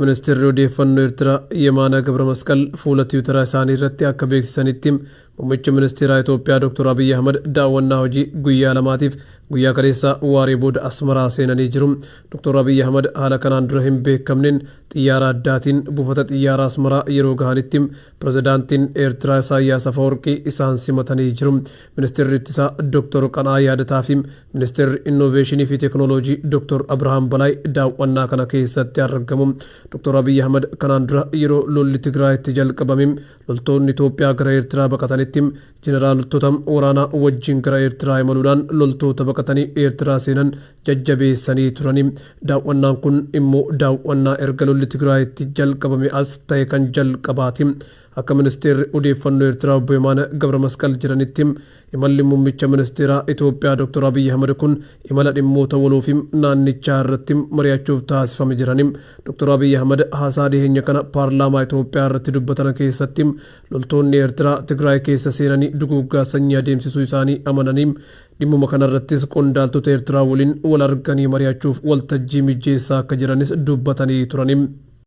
Ministeerri Odeeffannoo Eertiraa Yemaana Gabramasqal fuula Tiwutaraa isaanii irratti akka beeksisanitti, Muummichi Ministeeraa Itoophiyaa Dr. Abiyyi Ahmad daawwannaa hojii guyyaa lamaatiif guyyaa kaleessaa waaree booda Asmaraa seenanii jiru. Dr. Abiyyi Ahmad haala kanaan dura hin beekamneen xiyyaara addaatiin buufata xiyyaara Asmaraa yeroo gahanitti, Pirezidaantiin Eertiraa Isaayyaas Afawarqii isaan simatanii jiru. Ministeerri Ittisaa Dr. Qana'aa Yaadataa fi Ministeerri Innoveeshinii fi Teeknooloojii Dr. Abrahaam Balaay daawwannaa kana keessatti argamu. Dr. Abiyyi Ahmad kanaan dura yeroo lolli Tigraayitti jalqabame loltoonni Itoophiyaa gara Eertiraa baqatanitti jeneraaltota waraanaa wajjin gara Eertiraa imaluudhaan loltoota baqatanii Eertiraa seenan jajjabeessanii turani. Daawwannaan kun immoo daawwannaa erga lolli Tigraayitti jalqabame as ta'e kan jalqabaati. Akka Ministeerri Odeeffannoo Eertiraa Obbo Yemaana Gabramasqal jedhanitti, imalli Muummicha Ministeeraa Itoophiyaa Dr. Abiyyi Ahmad kun imala dhimmoota waloo fi naannichaa irratti mari'achuuf taasifame jedhani. Dr. Abiyyi Ahmad haasaa dhiheenya kana paarlaamaa Itoophiyaa irratti dubbatan keessatti loltoonni Eertiraa Tigraay keessa seenanii duguuggaa sanyii adeemsisuu isaanii amananii, dhimmuma kanarrattis qondaaltota Eertiraa waliin wal arganii mari'achuuf waltajjii mijjeessaa akka jiranis dubbatanii turani.